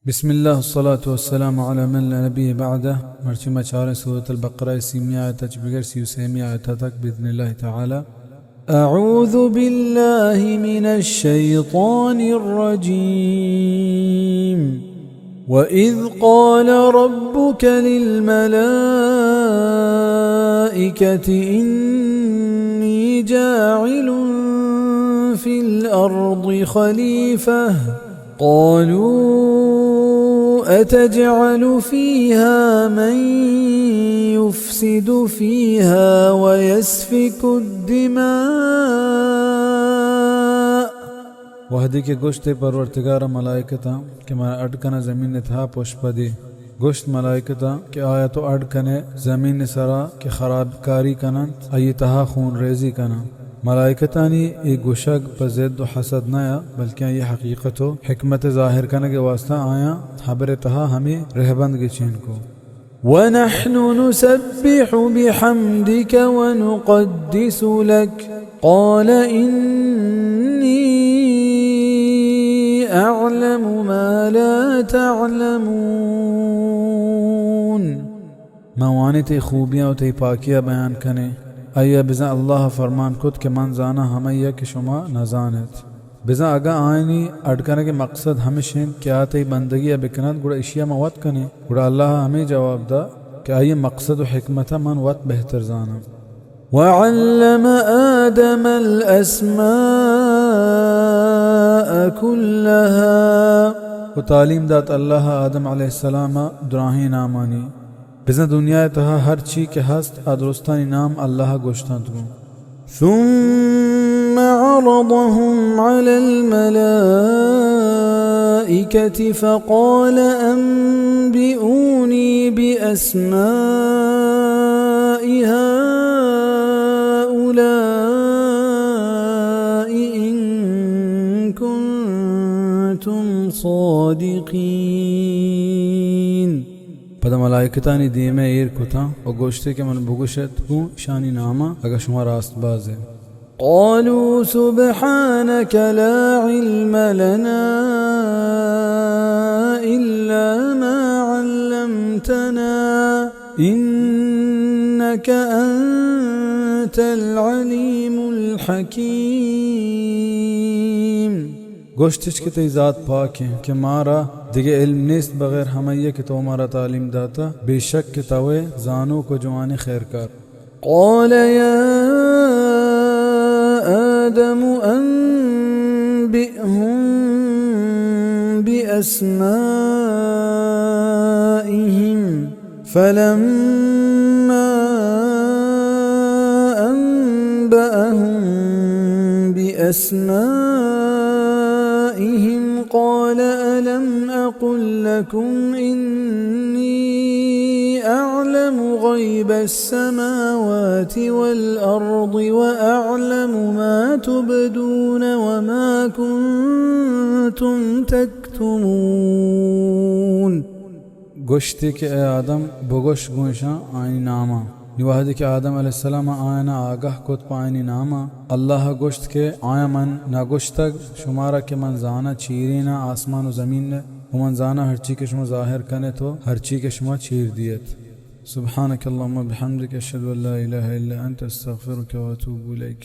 بسم الله، الصلاة والسلام على من لا نبي بعده. مرچی ما چاریں سورة البقرہ ءِ سیمی آیت ءَ چہ بگر سی و سیمی آیت ءَ تک بإذن الله تعالى. أعوذ بالله من الشيطان الرجيم. وإذ قال ربك للملائكة إني جاعل في الأرض خليفة. قالوا أتجعل فيها من يفسد فيها ويسفك الدماء. وہدے کہ گوشت، اے پرورتگار، ملائکتاں کہ من اڈ کناں زمین ءِ تہا پشپدے. گوشت ملائکتاں کہ آیا تو اڈ کنے زمین ءِ سرا کہ خرابکاری کننت، آئی ءِ تہا خون ریزی کناں؟ ملائکتانی اے گوشگ پہ ضد و حسد نیا، بلکیں آئی ءِ حقیقت و حکمت ءِ ظاہر کنگ ءِ واسطہ آیاں حبر ءِ تہا ہمے رہبند گچین کو. ونحن نسبح بحمدك ونقدس لك قال إني أعلم ما لا تعلمون. ما وانی تئی خوبیاں و تئی پاکیاں بیان کنیں. آئی ءَ بزاں اللہ ءَ فرمان کت کہ من زاناں ہمائی ءَ کہ شما نزان ات. بزاں اگاں آیانی اڈ کنگ ءِ مقصد ہمش انت کہ آ تئی بندگی ءَ بکننت، گڑا اشی ءَ ما وت کنیں. گڑا اللہ ءَ ہمے جواب دا کہ آئی ءِ مقصد و حکمت ءَ من وت بہتر زاناں. وعلم آدم الأسماء كلها. و تعلیم دات اللہ ءَ آدم علیہ السلام ءَ دراہیں نامانی. بزاں دنیا ءِ تہا ہر چی کہ ہست، آ درستانی نام اللہ ءَ گوشتنت گوں. ثم عرضهم على الملائكة فقال أنبئوني بأسماء هؤلاء إن كنتم صادقين. پدا ملائکتانی دیم ءَ ایر کتاں و گوشتے کہ من بگوش ات گوں اشانی ناماں، اگاں شما راست باز ات. قالوا سبحانك لا علم لنا إلا ما علمتنا إنك أنت العليم الحكيم. گوشتش کہ تئی ذات پاک انت کہ مارا دگہ علم نیست بغیر ہمائی ءَ کہ تو مارا تعلیم داتا، بے شک کہ تو ئے زانوک و جوانیں خیرکار. قال يا آدم أنبئهم بأسمائهم فلما أنبأهم بأسمائهم قال ألم أقل لكم إني أعلم غيب السماوات والأرض وأعلم ما تبدون وما كنتم تكتمون. گوشتی کہ اے آدم، بگوش گوں اشاں آیانی ناماں. نی وہدے کہ آدم علیہ السلام ءَ آیاناں آگاہ کت پہ آیانی ناماں، اللہ ءَ گوشت کہ آیاں من نہ گوشتگ شمارا کہ من زاناں چیریناں آسمان و زمین ءَ، و من زاناں ہرچی کہ شما ظاہر کن ات و ہرچی کہ شما چیر دیت. سبحانك اللهم وبحمدك، أشهد أن لا إله إلا أنت، أستغفرك وأتوب إليك.